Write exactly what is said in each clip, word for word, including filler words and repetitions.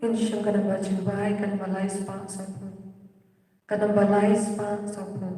Ngin shim ka namba jingduwai, ka namba lai spah sawphew. Ka namba lai spah sawphew.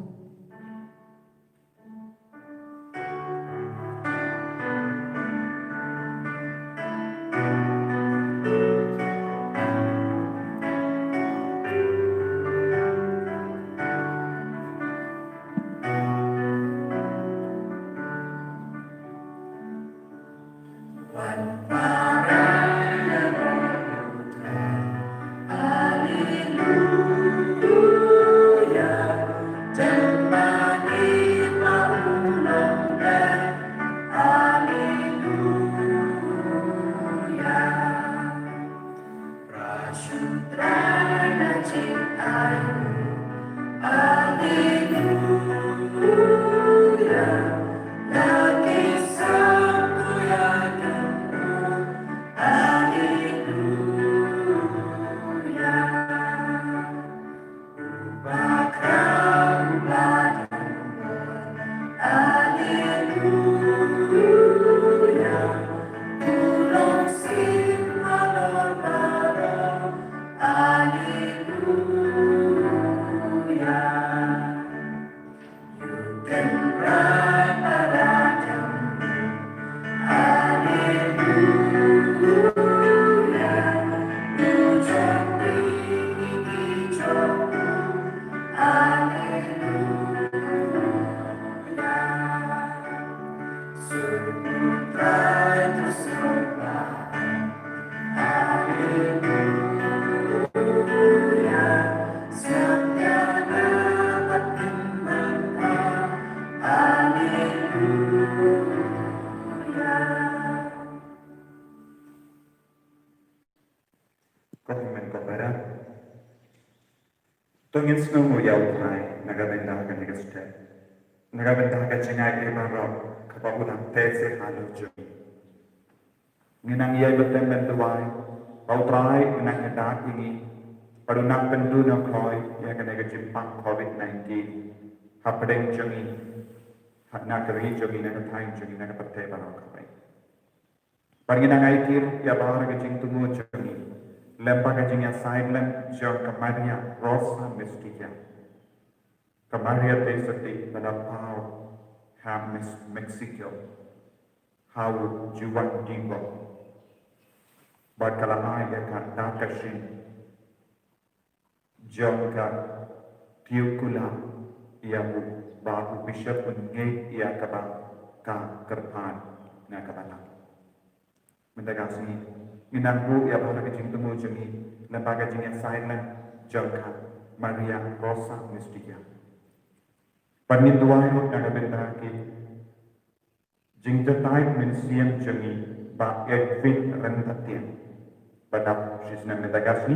Ko hynmen ko para. To ngin sngewnguh ïa U Trai na ka bynta kane ka step, na ka bynta ka jingaiei baroh kaba u dang teh sha halor jong ngi. Ngin nang ïai bteng ban duwai ba U Trai un nang ïada ïa ngi bad un nang pynduh noh kloi ïa kane ka jingpang covid nineteen hapdeng jong ngi, ha na ka ri jong ngi, na ka thaiñ jong ngi, na ka pyrthei baroh kawei. Bad ngin nang aiti ruh ïa baroh ki jingthmu jong ngi lem bad ka jingïasaid lem jong ka Maria Rosa Mystica. Ka Maria te sati ba la paw ha Mes-, Mexico, ha u Juan Diego. Bad ka la ai ïa ka da ka shin jong ka Puebla ïa u, ba u bishop un ngeit ïa kaba ka kyrpad na ka balang. Mynta ka sngi ngin nang buh ïa baroh ki jingthmu jong ngi lem bad ka jingïasaid lem jong ka Maria Rosa Mystica. Bad ngin duwai ruh na ka bynta ki jingjatai mynsiem jong ngi, Bah Edwin Ryntatien, ba dap shisnem mynta ka sngi.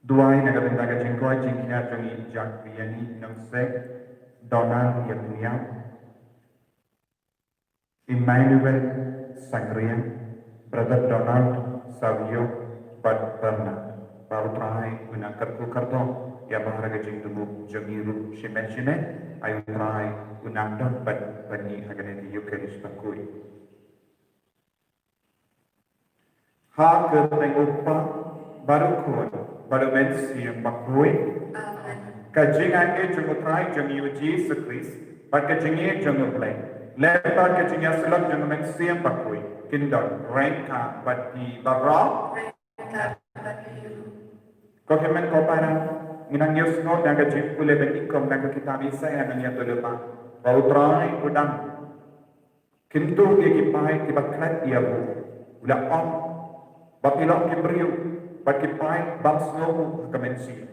Duwai na ka bynta ka jingkoit jingkhiah jong ngi, Jack Vianney Nongse, Donald Ïapniap, Emmanuel Sangriang, Brother Donald Savio bad Bernard. Ba U Trai un nang kyrkhu kyrdoh ïa baroh ki jingthmu jong ngi ruh shimet shimet, ai U Trai un nang don bad, bad ngi ha kane ka Eucharist bakhuid. Ha ka kyrteng U Kpa bad U Khun bad U Mynsiem Bakhuid. Amen. Ka jingaiei jong U Trai jong ngi U Jisu Khrist bad ka jingïeit jong U Blei lem bad ka jingïasyllok jong U Mynsiem Bakhuid kin don ryngkat bad phi baroh. Ko hynmen ko para, ngin nang ïohsngew na ka jingpule ba nyngkong na ka kitab Isaïah, nang ïa to lypa ba U Trai u dang kyntu ïa ki paid kiba klet ïa u. U la ong ba phi long ki briew bad ki paid bym sngewnguh ha ka mynsiem,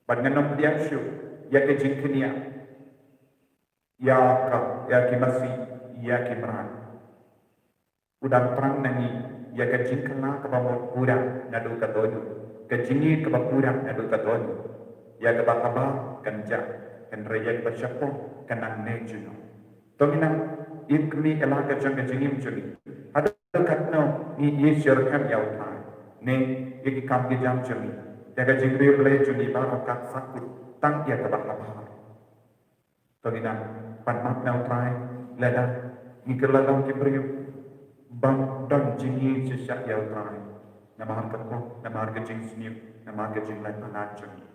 bad ngan ym pdiang shuh ïa ka jingkñia ïa ka, ïa ki masi, ïa ki mrad. U dang thrang na ngi ïa ka jingkylla kaba mut pura naduh ka dohnud, ka jingïeit kaba pura naduh ka dohnud. Ïa kaba habar kan jah, hynrei ïa kaba shapoh kan nang ne junom. To ngin nang ïa kmie ïa la ka jong ka jingim jong ngi. Haduh katno ngi ïeit shitrhem ïa U Trai ne ïa ki kam ki jam jong ngi, ïa ka jingriewblei jong ngi baroh kan sa kut tang ïa kaba habar. To ngin nang pan map na U Trai lada ngi kylla long ki briew ban don jingïeit shisha ïa U Trai. namar ka pop, namar ka jingsniew, namar ka jingleh palat jong ngi.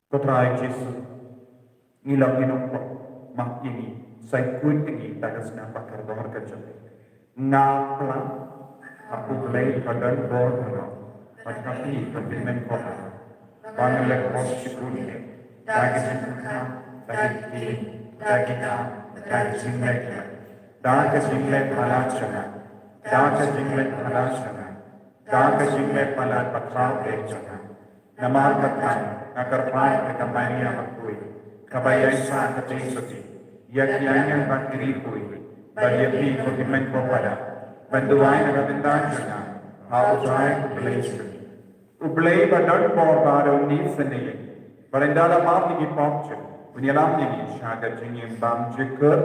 Ko Trai Jisu, ngi long ngi nongpop, map ïa ngi, sa ïakut ïa ngi da ka snam ba kordor ka jong me. Nga pla ha U Blei ba don bor baroh, bad ha phi ko Hynmen ko Hynmen, ba ngi leh bor shibun, da ka jingpyrkhat, da ka ktien, da ka kam, da ka jingleh, da ka jingleh palat jong nga, da ka jingleh palat jong nga, da ka jingleh palat ba khraw eh jong nga. Namar kata nga kyrpad ïa ka Maria bakhuid, kaba ïaisah ka jingsotti ïa ki angel bad ki riewkhuid, bad ïa phi ko Hynmen ko Hynmen, ban duwai na ka bynta jong nga ha U Trai U Blei jong ngi. U Blei ba don bor baroh un ïasnoh ïa ngi, bad un da la map ïa ki pop jong ngi, un ïalam ïa ngi sha ka jingim bymjukut.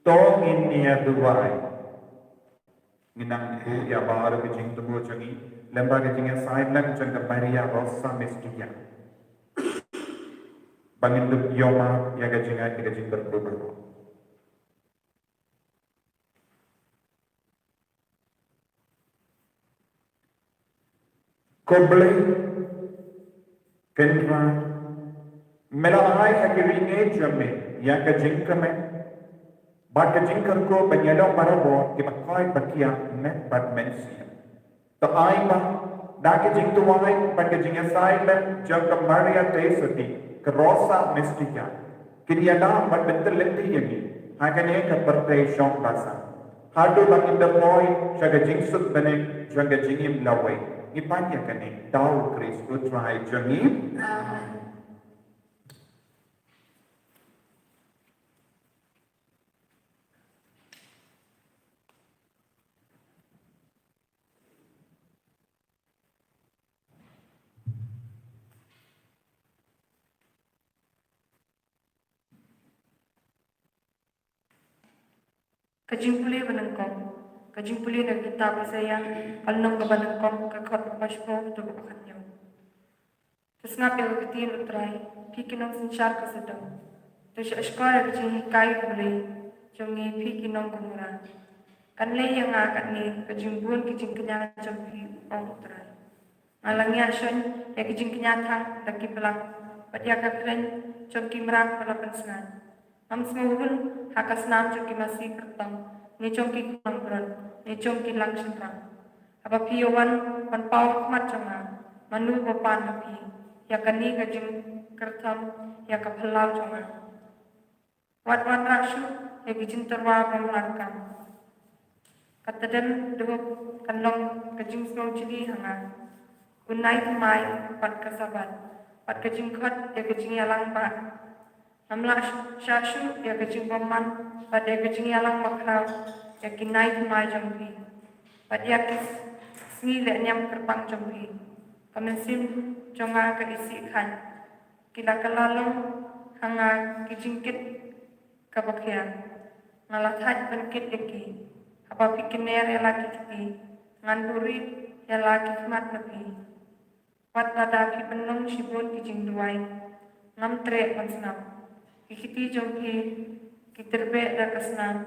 To ngin ïa duwai. Ngin nang buh ïa baroh ki jingthmu jong ngi lyngba ka jingïasaid lang jong ka Maria Rosa Mystica. Ba ngin dup ïoh map ïa ka jingngeit, ïa ka jingkyrkhu baroh. Ko Blei, Kynrad, me la ai ha ki ri ngeit jong me ïa ka jingkmen bad ka jingkyrkhu ban ïalong barabor kiba koit ba kiar met bad mynsiem. To ai ba da ka jingduwai bad ka jingïasaid lang jong ka Maria Theisotti, ka Rosa Mystica, kin ïada bad pynthylliew ïa ngi ha kane ka pyrthei shong basah, haduh ba ngin da poi sha ka jingsuk bniah jong ka jingim lawei. Ngi pan ïa kane da U Khrist U Trai jong ngi. Amen. Ka jingpule ba nyngkong, ka jingpule na ka kitab Isaïah, ka lynnong kaba nyngkong, ka dkhot kaba shiphew haduh kaba khathynñiew. To sngap ïa ka ktien U Trai, phi ki nongsynshar ka sawdong. To shahshkor ïa ka jinghikai U Blei jong ngi, phi ki nong Gomorrah. Kan leh ïa nga katne ka jingbun ki jingkñia jong phi, ong U Trai. Nga la ngiah shon ïa ki jingkñia thang da ki blang, bad ïa ka khleiñ jong ki mrad ba la pynsngaid. Ngam sngewhun ha ka snam jong ki masi kyrtong, ne jong ki khnong brot, ne jong ki lang shynrang. Haba phi ïa wan ban paw ha khmat jong nga, mano ba pan ha phi? Ïa kane ka jing, kyrtham ïa ka phyllaw jong nga. Wat wanrah shuh ïa ki jingtyrwa bymman kam. Ka tdem duh kan long ka jingsngewjylliew ha nga. U nai thymmai bad ka Sabbath, bad ka jingkhot ïa ka jingïalang bah. Ngam lah shah shuh ïa ka jingbymman bad ïa ka jingïalang bakhraw ïa ki nai thymmai jong phi, bad ïa ki sngi lehniam kyrpang jong phi. Ka mynsiem jong nga ka isih khañ. Ki la kylla long ha nga ki jingkit kaba khia. Nga la thait ban kit ïa ki. Haba phi kner ïa la ki kti, ngan buhrieh ïa la ki khmat na phi. Wat lada phi pynlong shibun ki jingduwai, ngam treh ban sngap. Ki kti jong phi ki tyrbeh da ka snam.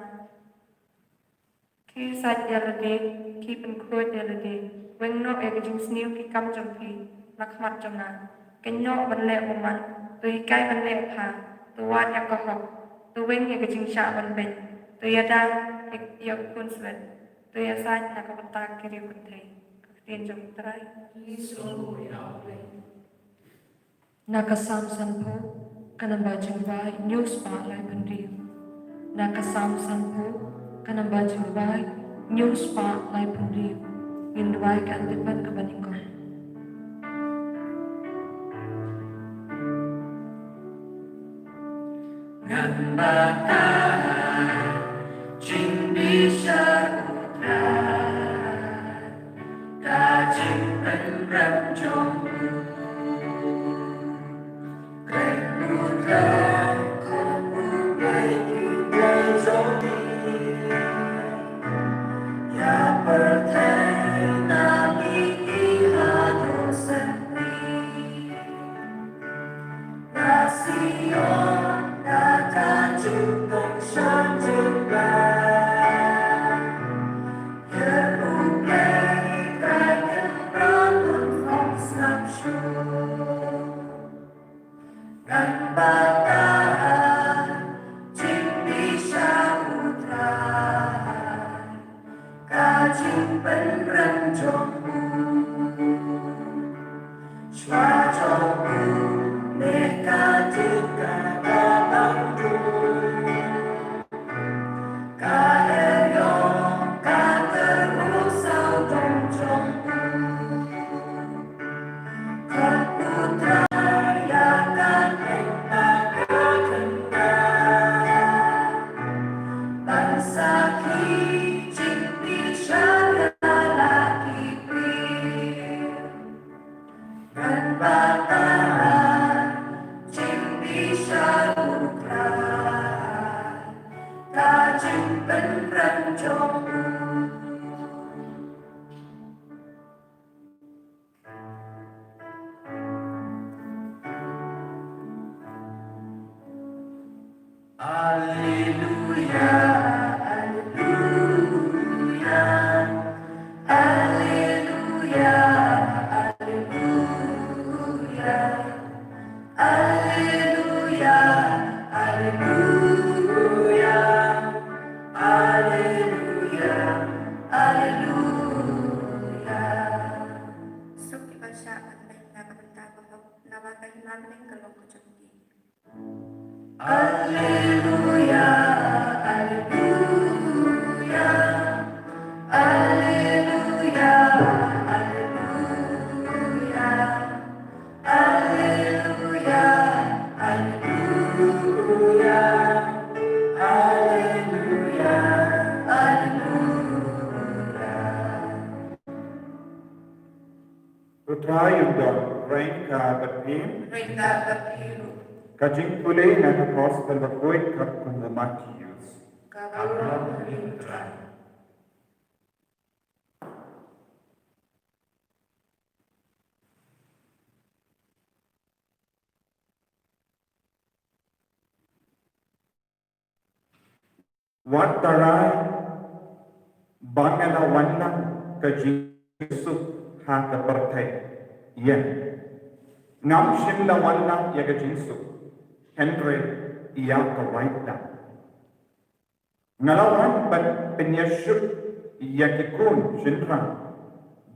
Ki sait ïa lade, ki pynkhuid ïa lade. Weng noh ïa ka jingsniew ki kam jong phi na khmat jong nga. Kynnoh ban leh bymman, to hikai ban leh bha, to wad ïa ka hok, to weng ïa ka jingshah ban beiñ, to ïada ïa u khunswet, to ïasaid na ka bynta ki riewkynthei. Ka ktien jong U Trai. Na ka Salm sanphew, ka namba jingduwai hynñiew spah laiphew hynriew. Na ka Salm sanphew, ka namba jingduwai hynñiew spah laiphew hynriew. Ngin duwai ka hynmen ka banyngkong. Ngan bata jingbishar U Trai. Ka jingpynrem jong u. Kren U Trai, khot U Blei, U Blei jong ngi. Ïa pyrthei na ngi ki haduh sien. Na Sion, na ka jingpynshitom jong nga. Ïa U Blei Trai kynrad un ong sngap shuh. Ngan bata jingbishar U Trai. Ka jingpynrem jong u. Shuwa jong u, ne ka dei ka bang du. Ka eriong, ka kyrhuh sawdong jong u. Khot U Trai ïa ka neng bad ka kynta. Ban sakhi jingbishar ïa la ki briew. Ngan bata jingbishar U Trai. Ka jingpynrem jong u. Alleluia, alleluia, alleluia, alleluia. Alleluia, alleluia, alleluia, alleluia. Suk ki ba shah ban beiñ na ka bynta ka hok, naba ka hima bneng ka long ka jong ki. Alleluia, alleluia, alleluia, alleluia. Alleluia, alleluia, alleluia, alleluia. U Trai un don ryngkat bad phi. Ryngkat bad phi ruh. Ka jingpule na ka Gospel bakhuid katkum u Mathaios. Ka burom ïa phi, U Trai. Wat tharai ba nga la wanlang ka jingsuk ha ka pyrthei. Ïa, ngam shym la wanlang ïa ka jingsuk, hynrei ïa ka waitlam. Nga la wan ban pynïasuk ïa ki khun shynrang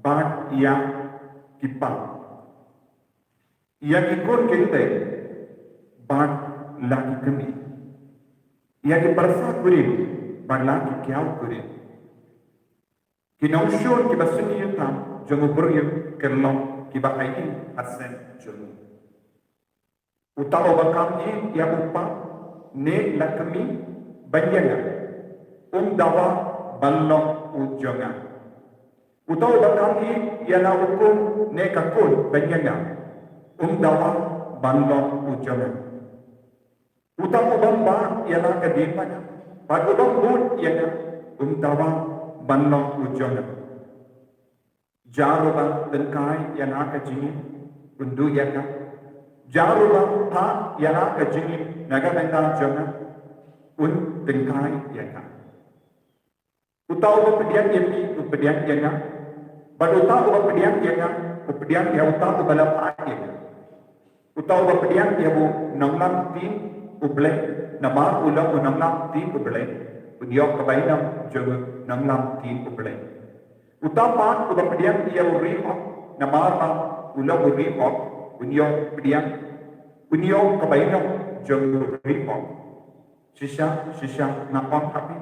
bad ïa ki kpa. Ïa ki khun kynthei bad la ki kmie, ïa ki pyrsa kurim bad la ki kiaw kurim, ki nongshun kiba sniew tam jong u briew kin long kiba aiti ha sem jong u. Uta uba kam ïeit ïa u kpa ne la kmie ban ïa nga, um dawa ban long u jong nga. Uta uba kam ïeit ïa la u khun ne ka khun ban ïa nga, um dawa ban long u jong nga. Uta ubym bah ïa la ka diengphna bad ubym bud ïa nga, um dawa ban long u jong nga. Jar uba tyngkai ïa la ka jingim, un duh ïa ka. Jar uba phah ïa la ka jingim na ka bynta jong nga, un tyngkai ïa ka. Uta uba pdiang ïa phi, u pdiang ïa nga. Bad uta uba pdiang ïa nga, u pdiang ïa uta uba la phah ïa nga. Uta uba pdiang ïa u nonglam ktien U Blei, namar u long u nonglam ktien U Blei, un ïoh ka bainong jong u nonglam ktien U Blei. Uta pat uba pdiang ïa u riewhok, namar ba u long u riewhok, un ïoh pdiang, un ïoh ka bainong jong u riewhok. Shisha, shisha, nga ong ha phi,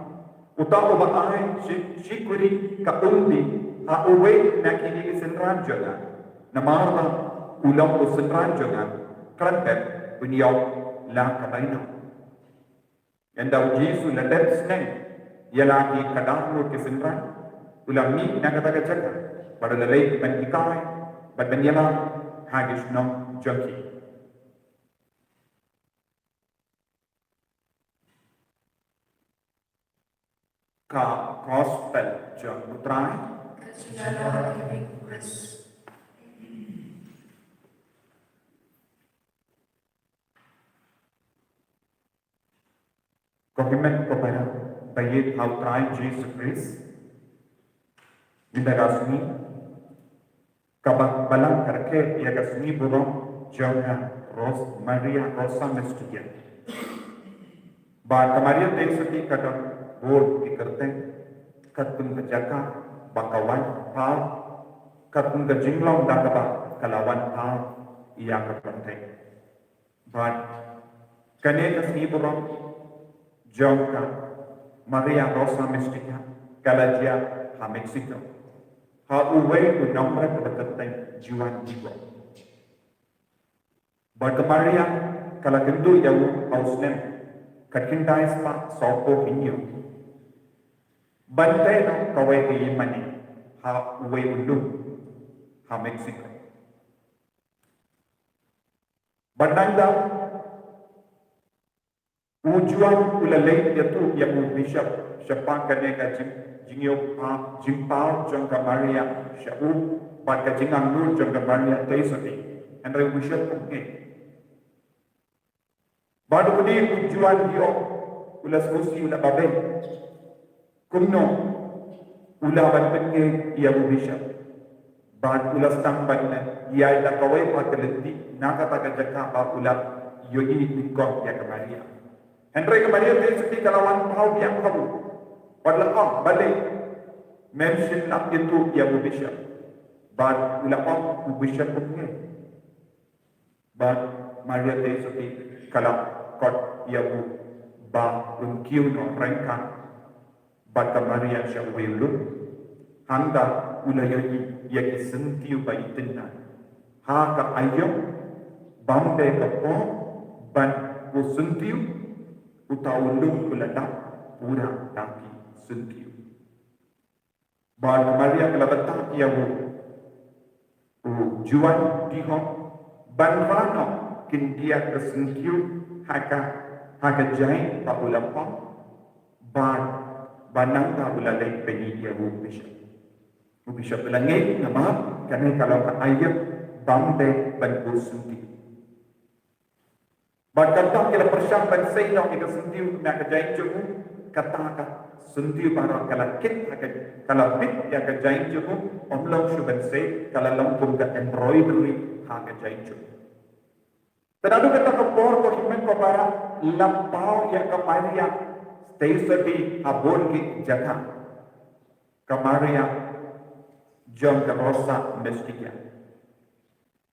uta uba ai shi, shi kuri ka umdih ha uwei na kine ki synran jong nga, namar ba u long u synran jong nga, khlem pep un ïoh la ka bainong. Ynda u Jisu u la dep sneng ïa la ki khadar ngut ki synran, u la mih na kata ka jaka bad u la leit ban hikai bad ban ïalam ha ki shnong jong ki. Ka Gospel jong u Trai. Ko hynmen ko para ba ïeit ha u Trai Jisu Khrist. Mynta ka sngi kaba balang ka rakhe ïa ka sngi burom jong ka Ros, Maria Rosa Mystica. Bad ka Maria Theisotti ka don bun ki kyrteng, katkum ka jaka ba ka wan paw, katkum ka jinglong da kaba ka la wan paw ïa ka pyrthei. Bad kane ka sngi burom jong ka Maria Rosa Mystica ka la jia ha Mexico, ha uwei u nongrep uba kyrteng Juan Diego. Bad ka Maria ka la kynduh ïa u ha u snem khatkhyndai spah sawphew hynñiew, ban tei noh kawei ka ïingmane ha uwei u lum ha Mexico. Bad nangta u Juan u la leit ïathuh ïa u bishop shaphang kane ka jing, jingïoh paw, jingpaw jong ka Maria sha u bad ka jingangnud jong ka Maria Theisotti. Hynrei u bishop um ngeit. Bad u dei u Juan Diego u la sngewsih, u la babe. Kumno u la ban pynngeit ïa u bishop? Bad u la sdang ban ïaid da kawei pat ka lynti na kata ka jaka ba u la ïohi nyngkong ïa ka Maria. Hynrei ka Maria Theisotti ka la wan paw biang ha u bad la ong, balei mem shym la ïathuh ïa u bishop? Bad u la ong u bishop um ngeit. Bad Maria Theisotti ka la khot ïa u ba un kiew noh ryngkat bad ka Maria sha uwei u lum. Hangta u la ïohi ïa ki syntiew ba itynnad. Ha ka aïom bym dei ka por ban buh syntiew, uta u lum u la dap pura da ki syntiew. Bad ka Maria ka la batai ïa u, u Juan Diego ban rah noh khyndiat ka syntiew ha ka, ha ka jaiñ ba u la pom, bad ba nangta u la leit pyni ïa u bishop. U bishop u la ngeit namar kane ka long ka aïom bym dei ban buh syntiew. Bad kata ki la pyrshang ban sei noh ïa ka syntiew na ka jaiñ jong u, kata ka syntiew baroh ka la kit ha ka, ka la bit ïa ka jaiñ jong u, ym long shuh ban sei, ka la long kum ka embroidery ha ka jaiñ jong u. Te naduh kata ka por ko hynmen ko para la paw ïa ka Maria Theisotti ha bun ki jaka. Ka Maria jong ka Rosa Mystica.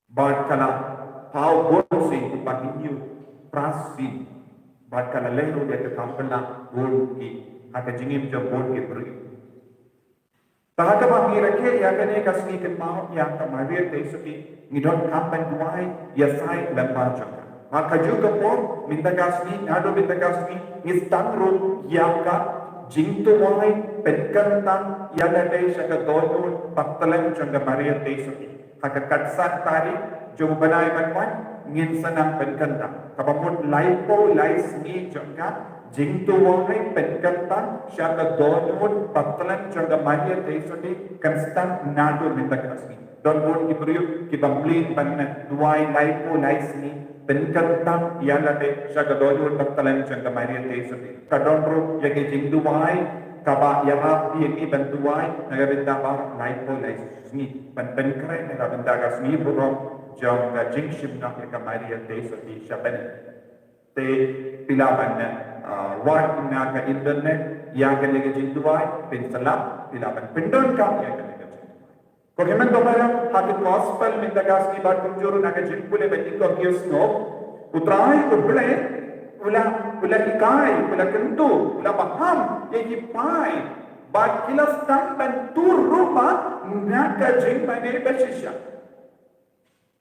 Bad ka la paw bun sien, kumba hynñiew Phra sien. Bad ka la leh ruh ïa ka kam pynlah bun ki, ha ka jingim jong bun ki briew. Te ha kaba ngi rakhe ïa kane ka sngi kynmaw ïa ka Maria Theisotti, ngi donkam ban duwai ïa sa ïa ka lem bad jong ka. Ha kajuh ka por, mynta ka sngi, naduh mynta ka sngi, ngi sdang ruh ïa ka jingduwai pynkyntang ïa lade sha ka dohnud pateng jong ka Maria Theisotti. Ha ka khatsan tarik jong u bnai ban wan, ngin sa nang pynkyntang. Kaba mut laiphew lai sngi jong ka jingduwai pynkyntang sha ka dohnud pateng jong ka Maria Theisotti kan sdang naduh mynta ka sngi. Don bun ki briew kiba mlien ban duwai laiphew lai sngi pynkyntang ïa lade sha ka dohnud pateng jong ka Maria Theisotti. Ka don ruh ïa ki jingduwai kaba ïarap ïa ngi ban duwai na ka bynta baroh laiphew lai sngi. Ban pynkhreh na ka bynta ka sngi burom jong ka jingshim noh ïa ka Maria Theisotti sha bneng. Te phi lah ban, ah, wad na ka internet ïa kane ka jingduwai, phin sa lah, phi lah ban pyndonkam ïa kane ka jingduwai. Ko hynmen ko para, ha ka gospel mynta ka sngi bad kumjuh ruh na ka jingpule ba ngi ïoh sngew, U Trai U Blei u la, u la hikai, u la kyntu, u la maham ïa ki paid ba ki la sdang ban tur ruh ba na ka jingmane ba shisha.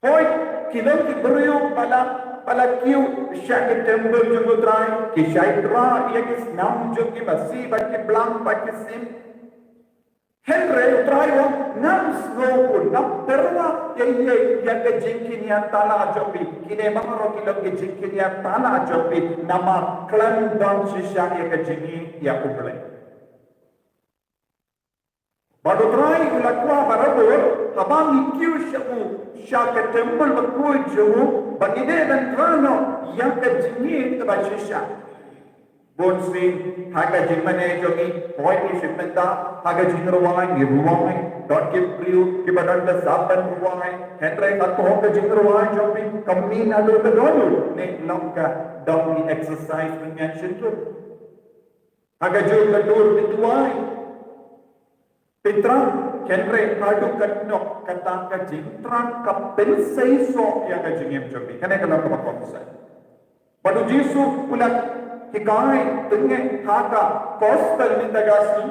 Hooid, ki long ki briew ba la, ba la kiew sha ki temple jong U Trai, ki shait rah ïa ki snam jong ki masi bad ki blang bad ki sim. Hynrei U Trai u ong, ngam sngew, ngam pyrshah ïa, ïa, ïa ka jingkñia tala jong phi. Kine baroh ki long ki jingkñia tala jong phi. Namar khlem don shisha ïa ka jingïeit ïa U Blei. Bad U Trai u la kwah barabor, haba ngi kiew sha u, sha ka temple bakhuid jong u, ba ngi dei ban rah noh ïa ka jingïeit kaba shisha. Bun sien, ha ka jingmane jong ngi, hooid ngi shim bynta, ha ka jingrwai ngi rwai, don ki briew kiba don ka sap ban rwai, hynrei ha ka jingrwai jong phi, kam mih naduh ka dohnud, ne long ka dang ngi exercise ban ïa shyntur. Ha kajuh ka dur phi duwai, phi thrang, hynrei haduh katno kata ka jingthrang ka pynseisoh ïa ka jingim jong phi. Kane ka long kaba kongsan. Bad U Jisu u la hikai tyngne ha ka gospel mynta ka sngi,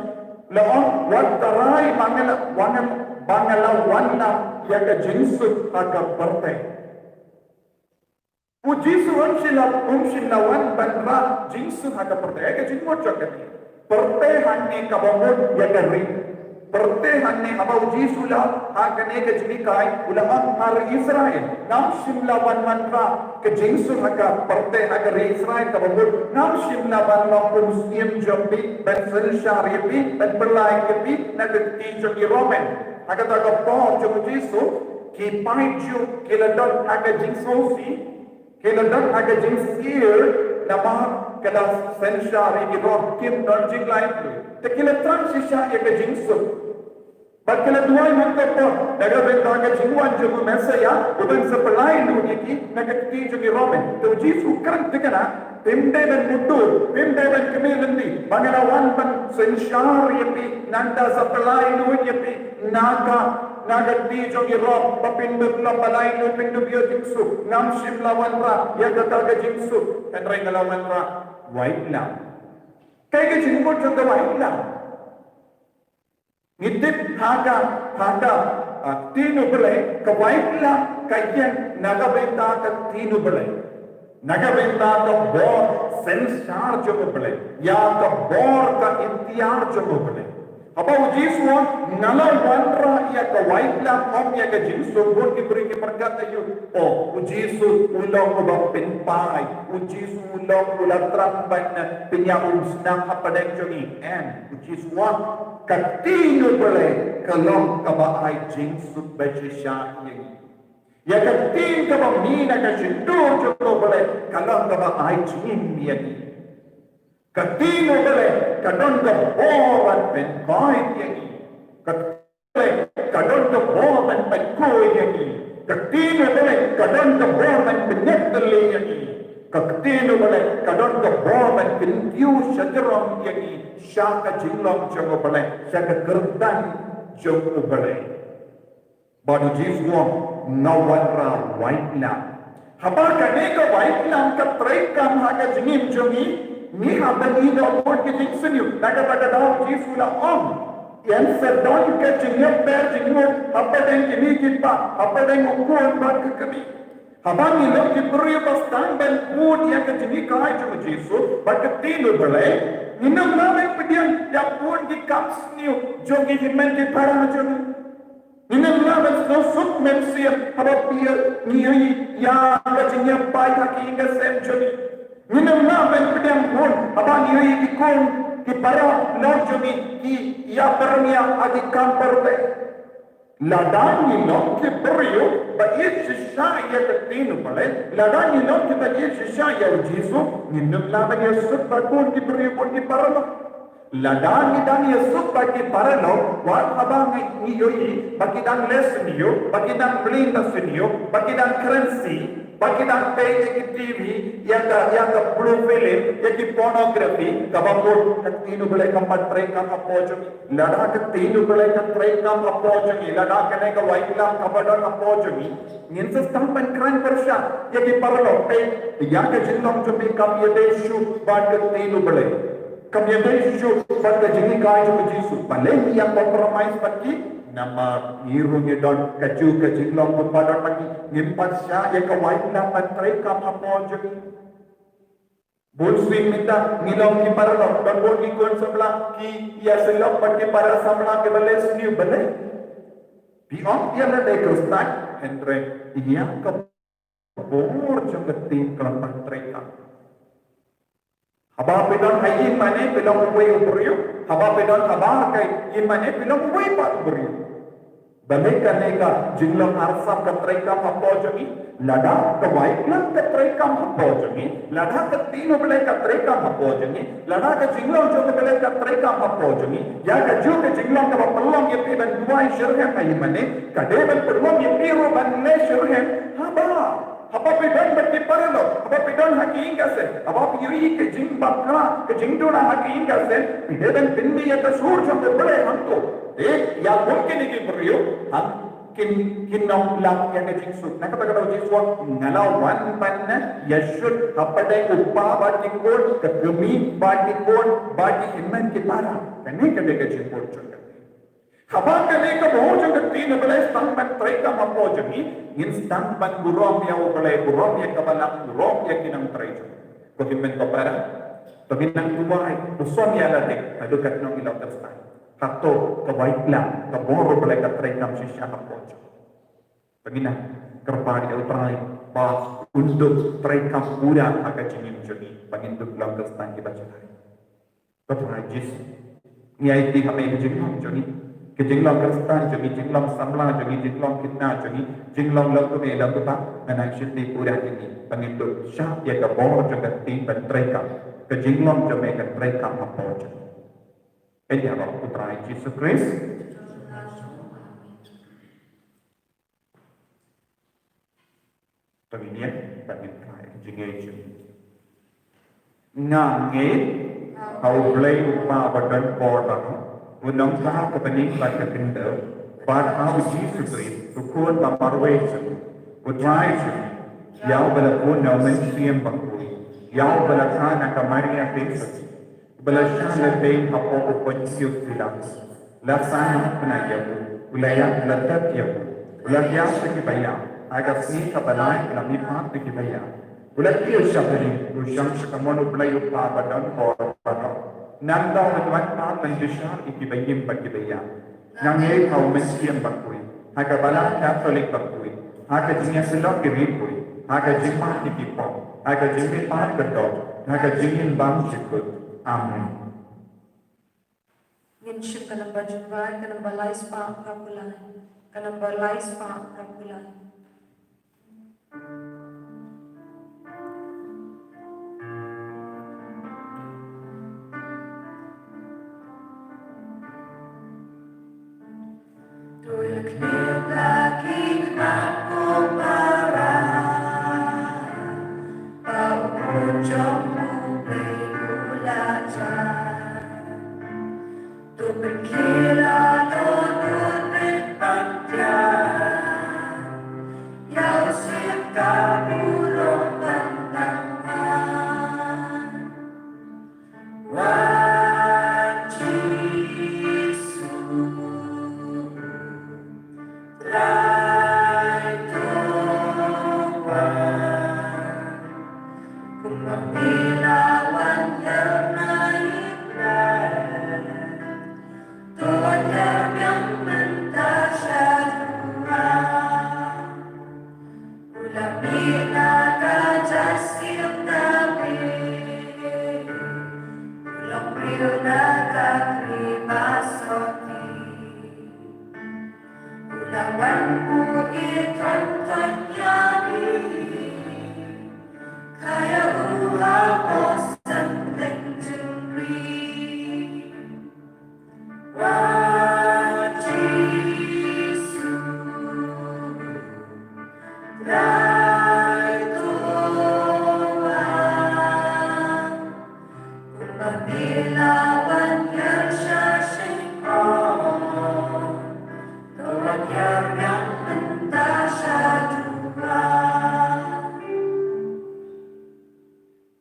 la ong, wat tharai ba nga la, ba nga la, ba nga la wanlam ïa ka jingsuk ha ka pyrthei. U Jisu um shym la, um shym la wan ban rah jingsuk ha ka pyrthei, ka jingmut jong kane. Pyrthei hangne kaba mut ïa ka ri. Pyrthei hangne haba U Jisu la, ha kane ka jinghikai, u la ong ha ri Israel. Ngam shym la wan ban rah ka jingsuk ha ka pyrthei ha ka ri Israel kaba mut. Ngam shym la wan long u mynsiem jong phi, ban synshar ïa phi, ban pynlait ïa phi, na ka kti jong ki Roman. Ha kata ka por jong U Jisu, ki paid Jiw, ki la don ha ka jingsngewsih, ki la don ha ka jingsyier, namar ka la synshar ïa ki Rom, kim don jinglait lut. Te ki la thrang shisha ïa ka jingsuk. Bad ki la duwai man ka por, na ka bynta ka jingwan jong u Messaïah, u ban supply lut ïa ki, na ka kti jong ki Roman. Te U Jisu u kren thikna, phim dei ban mudur, phim dei ban kmie lynti, ba nga la wan ban synshar ïa phi, nangta supply lut ïa phi, na ka, na ka kti jong ki Rom, ba phin dup leh, ba lai lut, phin dup ïoh jingsuk, ngam shym la wanrah ïa kata ka jingsuk, hynrei nga la wanrah waitlam. Kaei ka jingmut jong ka waitlam? Ngi tip ha ka, ha ka, ah, ktien U Blei, ka waitlam ka ïeng na ka bynta ka ktien U Blei. Na ka bynta ka bor synshar jong U Blei. Ïa ka bor ka iktiar jong U Blei. Haba U Jisu u ong, nga la wanrah ïa ka waitlam, ym ïa ka jingsuk, bun ki briew ki pyrkhat aïu. Oh, U Jisu u long uba pynphai. U Jisu u long u la thrang ban pynïaid umsnam hapdeng jong ngi. Em, U Jisu u ong, ka ktien U Blei ka long kaba ai jingsuk ba shisha ïa ngi. Ïa ka ktien kaba mih na ka shyntur jong U Blei ka long kaba ai jingim ïa ngi. Ka ktien U Blei ka don ka bor ban pynkoit ïa ngi. Ka ktien U Blei ka don ka bor ban pynkoit ïa ngi. Ka ktien U Blei ka don ka bor ban pynïap ïa ngi. Ka ktien U Blei ka don ka bor ban kyntiew shajrong ïa ngi sha ka jinglong jong U Blei, sha ka kyrdan jong U Blei. Bad U Jisu u ong, nga wanrah waitlam. Haba kane ka waitlam ka treikam ha ka jingim jong ngi, ngi hap ban ïoh bun ki jingsniew. Na kata ka daw Jisu u la ong, ïa sa don ka jingïapher jingmut hapdeng kine ki paid, hapdeng u khun bad ka kmie. Haba ngi long ki briew ba sdang ban bud ïa ka jinghikai jong u Jisu bad ka ktien u Blei, ngin ym lah ban pdiang ïa bun ki kam sniew jong ki hynmen ki para jong ngi. Ngin ym lah ban sngewsuk mynsiem haba phi ïohi ïa ka jingïapait ha ki ïing ka sem jong ngi. Ngin ym lah ban pdiang bun haba ngi ïohi ki khun ki para lok jong ngi ki ïa pyrshah ha ki kam pyrthei. Lada ngi long ki briew ba ïeit shisha ïa ka ktien u Blei, lada ngi long kiba ïeit shisha ïa u Jisu, ngin ym lah ban ïasuk bad bun ki briew bad ki paralok. Lada ngi dang ïasuk bad ki paralok, wat haba ngi ïohi ba ki dang leh sniew, ba ki dang mlien da sniew, ba ki dang kren shi, ba ki dang peit ïa ki T V, ïa ka, ïa ka blue film, ïa ki pornography, kaba bun ka ktien u Blei kam pat treikam hapoh jong ngi. Lada ka ktien u Blei ka treikam hapoh jong ngi, lada kane ka waitlam kaba don hapoh jong ngi, ngin sa sdang ban kren pyrshah ïa ki paralok, peit ïa ka jinglong jong me kam ïadei shuh bad ka ktien u Blei. Kam ïadei shuh bad ka jinghikai jong u Jisu. Balei ngi ïa compromise bad ki? Namar ngi ruh ngi don kajuh ka jinglong kumba don ma ki. Ngim pat shah ïa ka waitlam ban treikam hapoh jong ngi. Bun sien mynta ngi long ki paralok, don bun ki khun samla ki ïasyllok bad ki para samla kiba leh sniew, balei? Phi ong phi ïa lade Khristan, hynrei ïa ka bor jong ka ktien ka long ban treikam. Haba phi don ha ïing mane phi long uwei u briew, haba phi don habar ka ïing mane phi long uwei pat u briew. Balei kane ka jinglong arsap ka treikam hapoh jong ngi? Lada ka waitlam ka treikam hapoh jong ngi, lada ka ktien u Blei ka treikam hapoh jong ngi, lada ka jinglong jong u Blei ka treikam hapoh jong ngi, ïa kajuh ka jinglong kaba pynlong ïa phi ban duwai shitrhem ha ïing mane, ka dei ban pynlong ïa phi ruh ban leh shitrhem haba Haba phi don bad ki paralok, haba phi don ha ki ïing ki sem, haba phi ïohi ka jingbakla, ka jingduna ha ki ïing ki sem, phi dei ban pyni ïa ka sur jong U Blei hangto. Te ïa kum kine ki briew, ha kin, kin ym lah ïa ka jingsuk. Na kata ka daw Jisu u ong, nga la wan ban ïa shut hapdeng u kpa bad ki khun, ka kmie bad ki khun, bad ki hynmen ki para. Kane ka dei ka jingpynshut. Haba kane ka bor jong ka ktien U Blei sdang ban treikam hapoh jong ngi, ngin sdang ban burom ïa U Blei, burom ïa ka balang, burom ïa ki nongtrei jong ngi. Ko hynmen ko para, to ngin nang duwai, to sngewthuh ïa lade, haduh katno ngi long Khristan. Hato ka waitlam, ka bor U Blei ka treikam shisha hapoh jong ngi. To ngin nang kyrpad ïa U Trai ba un dup treikam pura ha ka jingim jong ngi, ba ngin dup long Khristan kiba jylliew. Ko Trai Jisu, ngi aiti ha me ka jinglong jong ngi, ka jinglong Khristan jong ngi, jinglong samla jong ngi, jinglong khynnah jong ngi, jinglong lok kmie lok kpa, ngan ai shynti pura ïa ngi ba ngin dup shah ïa ka bor jong ka ktien ban treikam, ka jinglong jong me kan treikam hapoh jong ngi. Ïa ka bor U Trai Jisu Khrist. To ngin ïa, bad ngin phai ka jingngeit jong ngi. Nga ngeit ha U Blei U Kpa ba don bor baroh, U Nongthaw ka bneng bad ka khyndew, bad ha U Jisu Khrist, U Khun ba marwei jong U Trai jong ngi, ïa uba la bun na U Mynsiem Bakhuid, ïa uba la kha na ka Maria Theisotti, ba la shah lehbeiñ hapoh u Pontius Pilatus, la sah noh khnang ïa u, u la ïap, la tep ïa u, u la thiah sha kiba ïap, ha ka sngi kaba lai u la mihpat na kiba ïap, u la kiew sha bneng, u shong sha kamon U Blei U Kpa ba don bor baroh. Nangta un wan pat ban bishar ïa kiba im bad kiba ïap. Nga ngeit ha U Mynsiem Bakhuid, ha ka Balang Katholik bakhuid, ha ka jingïasyllok ki riewkhuid, ha ka jingmap ïa ki pop, ha ka jingmihpat ka doh, ha ka jingim bymjukut. Amen. Ngin shim ka namba jingbai, ka namba lai spah phra phew lai, ka namba lai spah phra phew lai.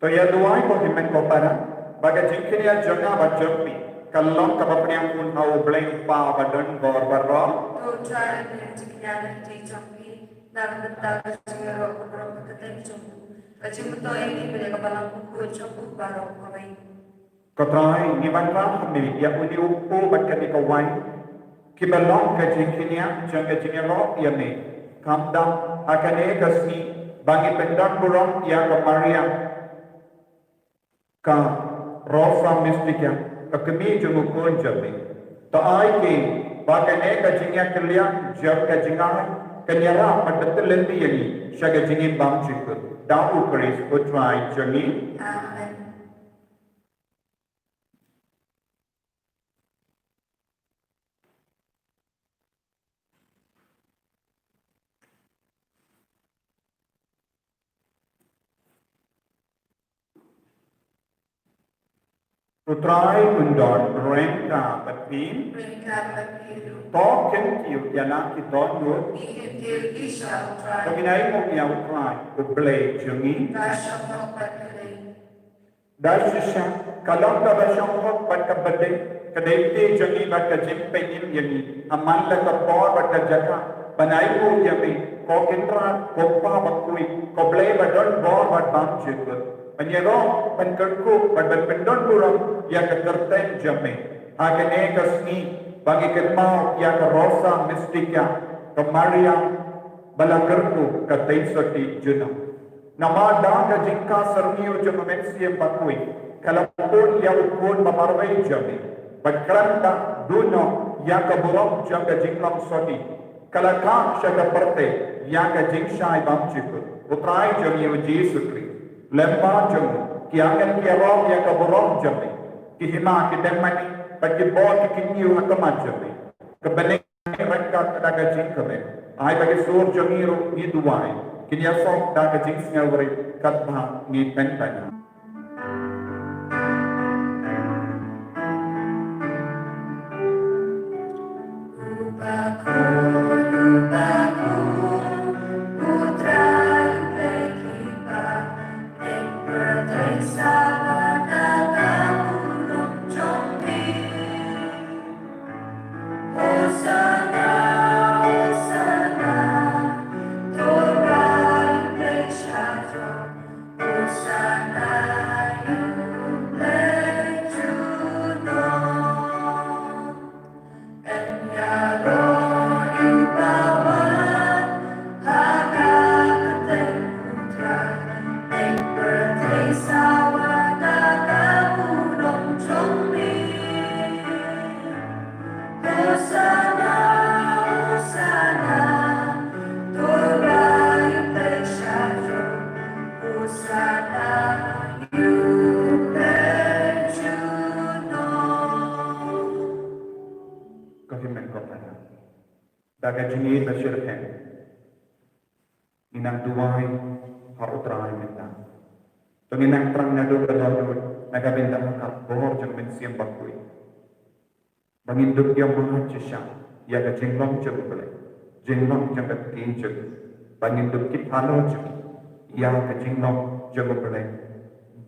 To ïa duwai ko hynmen ko para, ba ka jingkñia jong nga bad jong phi ka long kaba pdiang khun ha U Blei U Kpa uba don bor baroh. To Trai, jingkñia jong phi na ka bynta ka jingïaroh ka burom ka kyrteng jong u, ka jingmyntoi ïa ngi bad ïa ka balang khuid jong u baroh kawei. Ko Trai, ngi wanrah ha me ïa une u kpu bad kane ka waiñ, kiba long ka jingkñia jong ka jingïaroh ïa me. Khamtam ha kane ka sngi ba ngi pyndon burom ïa ka Maria, ka Rosa Mystica, ka kmie jong u Khun jong me. To ai ke ba kane ka jingïakylliang jong ka jingai kan ïarap bad ban tyllun ïa ngi sha ka jingim bymjukut. Da U Khrist U Trai jong ngi. Amen. U Trai un don ryngkat bad phi. Ryngkat bad phi ruh. To kyntiew ïa la ki dohnud. Ngi kyntiew ïa U Trai. To ngin ïa ïainguh ïa U Trai, U Blei jong ngi. Ka shong hok bad ka dei. Da shisha ka long kaba shong hok bad kaba dei, ka dei te jong ngi bad ka jingpynim ïa ngi. Amman la ka por bad ka jaka ban ïainguh ïa me, ko Kynrad, ko Kpa bakhuid, ko Blei ba don bor bad bymjukut, ban ïaroh, ban kyrkhu bad ban pyndon burom ïa ka kyrteng jong me. Ha kane ka sngi ba ngi kynmaw ïa ka Rosa Mystica, ka Maria ba la kyrkhu ka tei sotti junom. Namar da ka jingkha syrngiew jong U Mynsiem Bakhuid, ka la pun ïa U Khun ba marwei jong me, bad khlem da duh noh ïa ka burom jong ka jinglong sotti, ka la khah sha ka pyrthei ïa ka jingshai bymjukut U Trai jong ngi U Jisu Khrist. Lem bad jong u ki angel ki ïaroh ïa ka burom jong me, ki hima ki dem mane bad ki bor ki kynñiew ha khmat jong me. Ka bneng ryngkat da ka jingkmen. Ai ba ki sur jong ngi ruh ngi duwai kin ïasoh da ka jingsngewrit katba ngi pynbna. Ka hynmen ka para. Da ka jingïeit ba shitrhem, ngi nang duwai ha U Trai mynta. To ngin nang thrang naduh ka dohnud, na ka bynta ka bor jong U Mynsiem Bakhuid, ba ngin dup ïa mad shisha ïa ka jinglong jong U Blei, jinglong jong ka ktien jong u, ba ngin dup kit halor jong ïa ka jinglong jong U Blei,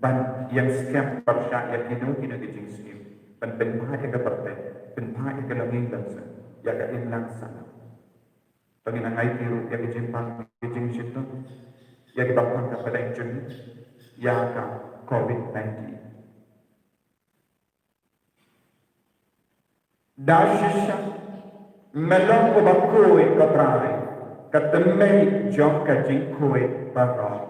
ban ïeng skhem pyrshah ïa kino kino ki jingsniew, ban pynbha ïa ka pyrthei, pynbha ïa ka longïing longsem, ïa ka imlang sahlang. Tang ïa ngai ki ruh ïa ki jingpang ki jingshitom ïa ki bapang ka pdeng jong ngi ïa ka covid nineteen. Da shisha me long uba khuid, ko Trai, ka tymmen jong ka jingkhuid baroh.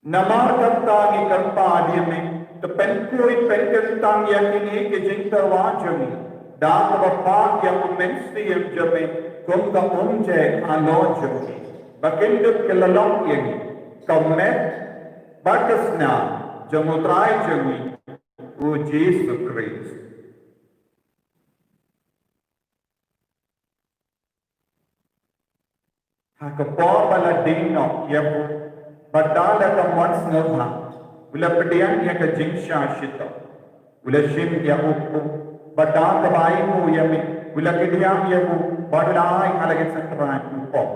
Namar kata ngi kyrpad ïa me, to pynkhuid pynkyntang ïa kine ki jingtyrwa jong ngi da kaba pah ïa u Mynsiem jong me kum ka umjai halor jong ngi, ba kin dup ki la long ïa ngi ka met bad ka snam jong u Trai jong ngi u Jisu Khrist. Ha ka por ba la ding noh ïa u, bad da la ka mon sngewbha, u la pdiang ïa ka jingshah shitom. U la shim ïa u kpu, bad da kaba ainguh ïa me, u la kdiang ïa u bad u la ai ha la ki synran, u ong: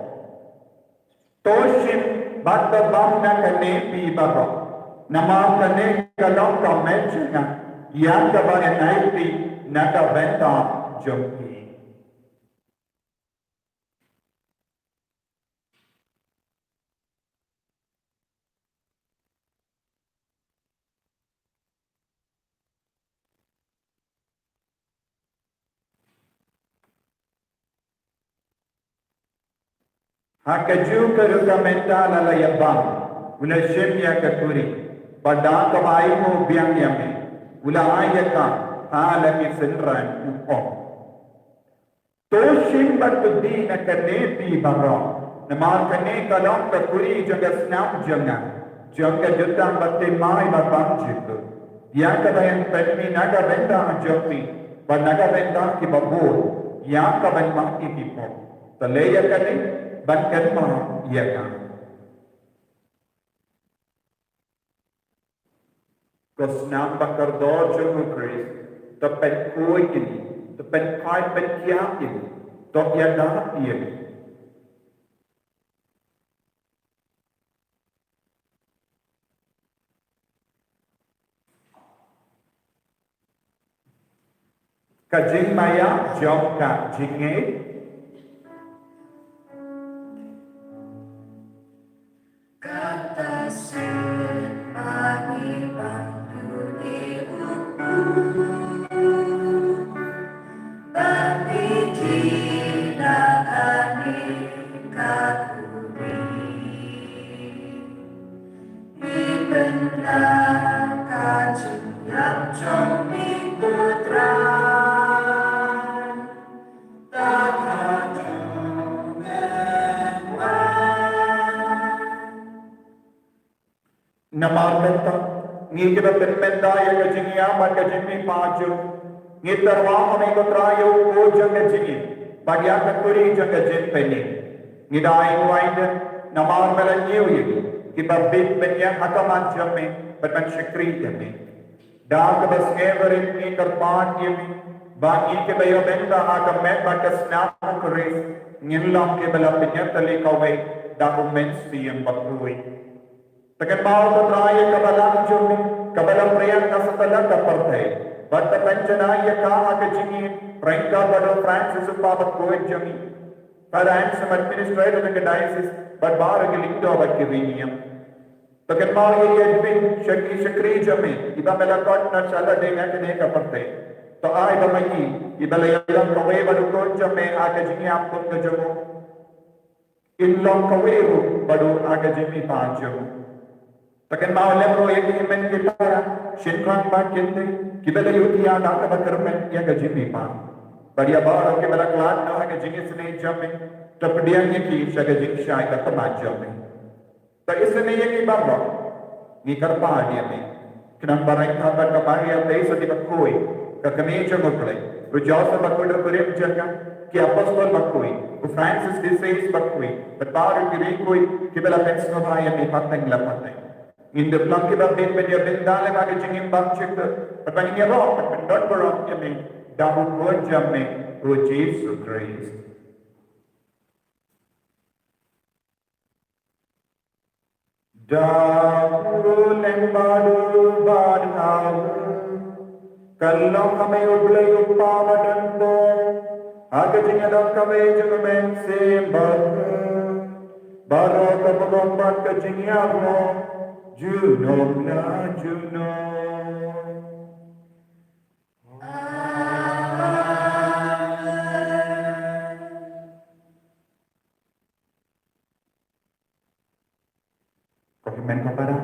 To shim bad to bam na kane phi baroh, namar kane ka long ka met jong nga ïa kaba ngan ai phi na ka bynta jong phi. Ha kajuh ka rukom mynta la la ïa bam, u la shim ïa ka kuri, bad da kaba ainguh biang ïa me, u la ai ïa ka ha la ki synran, u ong: To shim bad to die na kane phi baroh, namar kane ka long ka kuri jong ka snam jong nga, jong ka jutang bathymmai bad bymjukut, ïa kaba ngan pynmih na ka bynta jong phi bad na ka bynta kiba bun, ïa kaban mad ïa ki pop. To leh ïa kane ban kynmaw ïa nga. Ko snam ba kordor jong u Khrist, to pynkhuid ïa ngi, to pynpait pynkhiah ïa ngi, to ïada ïa ngi. Ka jingmaïa jong ka jingngeit. Kata sien ba ngi bam duni u kpu, ba ngi die na kane ka kuri. Ngi pynlong ka jingïap jong ngi, ko Trai, ta ka jong ngi. Namar kata, ngi kiba pynmynta ïa ka jingïap bad ka jingmihpat jong ngi, ngi tyrwa ha me, ko Trai, ïa u kpu jong ka jingim bad ïa ka kuri jong ka jingpynim. Ngi da ai nguh ai kyrpad namar me la ñiew ïa ngi kiba bit ban ïeng ha khmat jong me bad ban shakri ïa me. Da kaba sngewbha ngi kyrpad ïa me ba ngi kiba ïoh bynta ha ka met bad ka snam u Khrist, ngin long kiba la pynïatylli kawei da u Mynsiem Bakhuid. To kynmaw, ko Trai, ïa ka Balang jong me kaba la pyrshang ha satlak ka pyrthei, bad to pynjanai ïa ka ha ka jingim ryngkat bad u Francis, u Papa bakhuid jong ngi, Father Anselm, administrator jong ka diocese, bad baroh ki lyngdoh bad ki riewniam. To kynmaw ïa i Edwin, shakri, shakri jong me, iba me la khot na shalor dei na kane ka pyrthei. To ai ba ma i, iba la ïalam kawei bad u khun jong me ha ka jingïap kum ka jong u, in long kawei ruh bad u ha ka jingmihpat jong u. To kynmaw lem ruh ïa ki hynmen ki para, shynrang bad kynthei, kiba la ïohi ïa kaba kyrmen ïa ka jingmihpat, bad ïa baroh kiba la khlad noh ha ka jingisynei jong me. To pdiang ïa ki sha ka jingshai ka khmat jong me. To isynei ïa ngi baroh, ngi kyrpad ïa me, khnang ba ryngkat bad ka Maria Theisotti bakhuid, ka Kmie jong U Blei, u Joseph bakhuid u kurim jong ka, ki apostol bakhuid, u Francis de Sales bakhuid, bad baroh ki riewkhuid kiba la pynsngewbha ïa me pateng la pateng, ngin dup long kiba bit ban ïa bynta lem ha ka jingim bymjukut, bad ba ngin ïaroh bad pyndonburom ïa me da u Khun jong me, u Jisu Khrist. Da u lem bad u bad ha u, ka long ha me U Blei U Kpa badonbor, Ha ka jingïadap kaba ïeit jong ka Mynsiem Bakhuid, baroh ka burom bad ka jingïaroh, junom la junom. Amen. Ko hynmen ko para,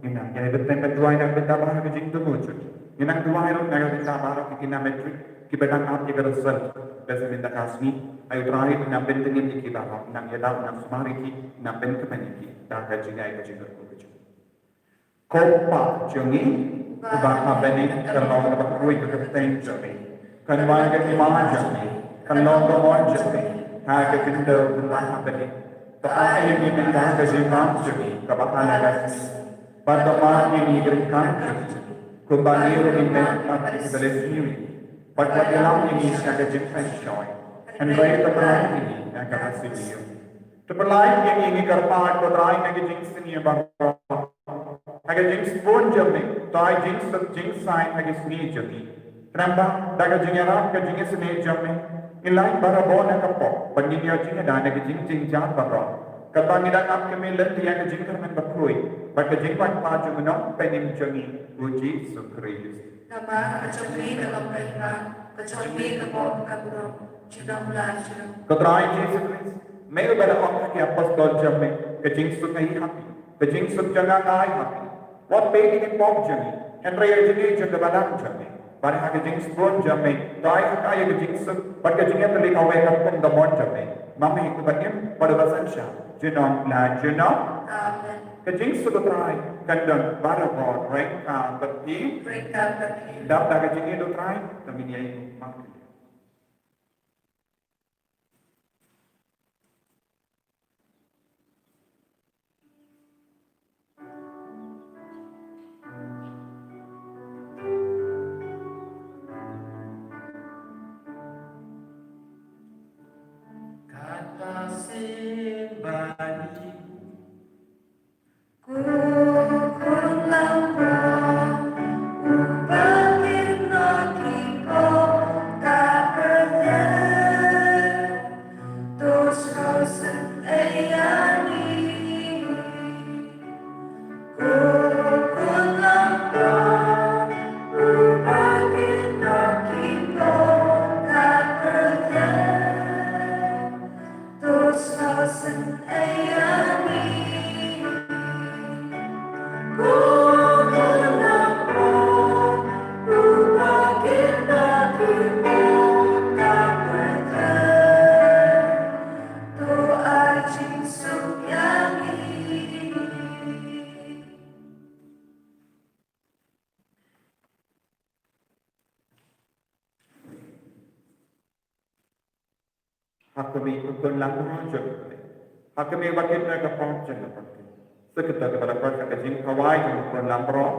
ngin nang ïai bteng bad duwai na ka bynta baroh ki jingthmu jong ngi. Ngin nang duwai ruh na ka bynta baroh ki khynnah matric kiba dang ap ïa ka result. Bad sa mynta ka sngi, ai U Trai un nang pyntngen ïa ki baroh, nang ïada, nang sumar ïa ki, nang pynkmen ïa ki da ka jingïada, ka jingkyrkhu ka jong U Kpa jong ngi uba ha bneng, kan long kaba kyrkhu ka kyrteng jong me. Kan wan ka hima jong me, kan long ka mon jong me ha ka khyndew kumba ha bneng. To ai ïa ngi mynta ka jingbam jong ngi kaba ha la ka sngi. Bad to map ïa ngi ki ryngkat jong ngi, kumba ngi ruh ngi map ïa kiba leh sniew ïa ngi. Bad wat ïalam ïa ngi sha ka jingpynshoi, hynrei to pyllait ïa ngi na ka bsniew. To pyllait ïa ngi, ngi kyrpad, ko Trai, na ka jingsniew baroh. Ha ka jingsbun jong me, to ai jingsuk jingsaiñ ha ka sngi jong ngi. Khnang ba da ka jingïarap, ka jingisynei jong me, ngin lait barabor na ka pop, bad ngin ïoh jingïada na ka jingjynjar baroh. Katba ngi dang ap kyrmen lynti ïa ka jingkyrmen bakhuid bad ka jingwan pat jong U Nongpynim jong ngi, U Jisu Khrist. Namar ka jong me ka long ka hima, ka jong me ka pop, ka burom, junom la junom. Ko Trai Jisu Khrist, me uba la ong ha ki apostol jong me, ka jingsuk nga ai ha phi, ka jingsuk jong nga nga ai ha phi. Wat peit ïa ki pop jong ngi, hynrei ïa ka jingïeit jong ka balang jong me. Bad ha ka jingsbun jong me, to ai ha ka ïa ka jingsuk bad ka jingïatylli kawei katkum ka mon jong me, ma me uba im bad uba synshar junom la junom. Amen. Ka jingsuk U Trai kan don barabor ryngkat bad phi. Ryngkat bad phi. Dap da ka jingïeit U Trai, to ngin ïai ïakynduh. Kata sien ba ngi Ha ka mih u khun langbrot jong U Blei. Ha ka mih ba kit na ka pop jong ka pyrthei. Sa kata kaba la koit ha ka jingkhawai jong u khun langbrot.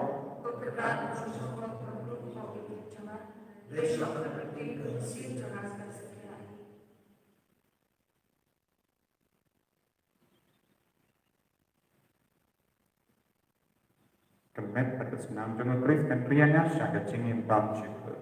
Ka met bad ka snam jong U Khrist kan ri ïa nga sha ka jingim bymjukut.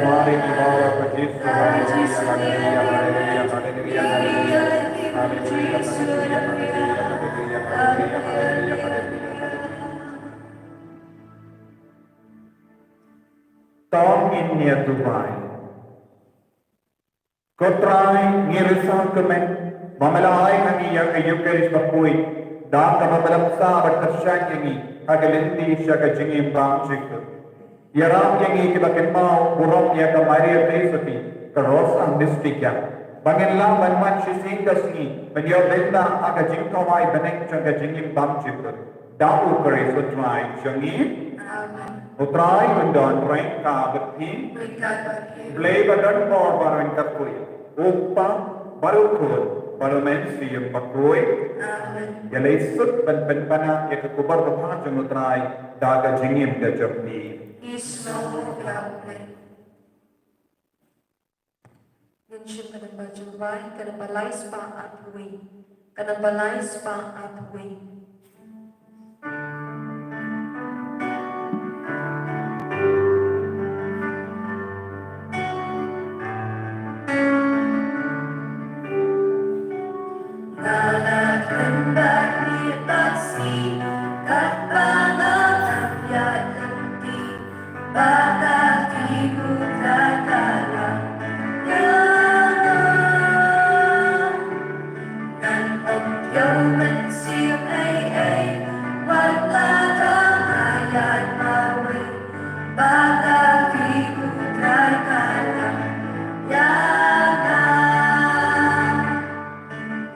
Haleluya, haleluya, haleluya, haleluya, haleluya, haleluya, haleluya, haleluya, haleluya, haleluya, haleluya, haleluya, haleluya. To ngin ïa duwai. Ko Trai, ngi risa kmen Ba me la ai ha ngi ïa ka Ïukharist bakhuid, da kaba me la bsa bad pyrshang ïa ngi ha ka lynti sha ka jingim bymjukut. Ïarap ïa ngi kiba kynmaw burom ïa ka Maria Theisotti, ka Rosa Mystica, ba ngin lah ban wan shisien ka sngi ban ïoh bynta ha ka jingkhawai bneng jong ka jingim bymjukut. Da U Khrist U Trai jong ngi. Amen. U Trai un don ryngkat bad phi. Ryngkat bad phi. Blei ba don bor baroh un kyrkhu ïa u Kpa, bad u Khun, bad u Mynsiem Bakhuid. Amen. Ïa leit suk ban pynpaw ïa ka khubor babha jong U Trai da ka jingim ka jong phi. Isno. Ngin shim ka namba jong U Blei, ka namba lai spah arphew wei. Ka namba lai spah arphew wei. Nga la kren bad miet bad sngi, katba nga dang ïaid lynti. Ba ka kti U Trai ka ïalam ïa nga. Ngan ym ïoh mynsiem ei ei, wat la ka nga ïaid marwei. Ba ka kti U Trai ka ïalam ïa nga.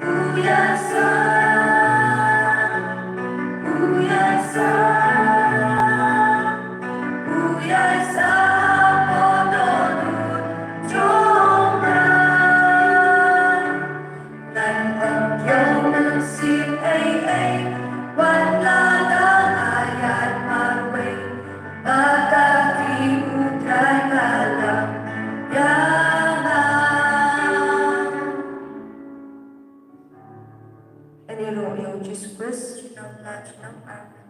U ïaisah, u ïaisah, u ïaisah bad u don jong nga. Ngan ym ïoh mynsiem ei ei, wat la ka nga ïaid marwei. Ba ka kti U Trai ka ïalam ïa nga. Ïaroh ïa U Jisu Khrist. Junom la junom. Amen.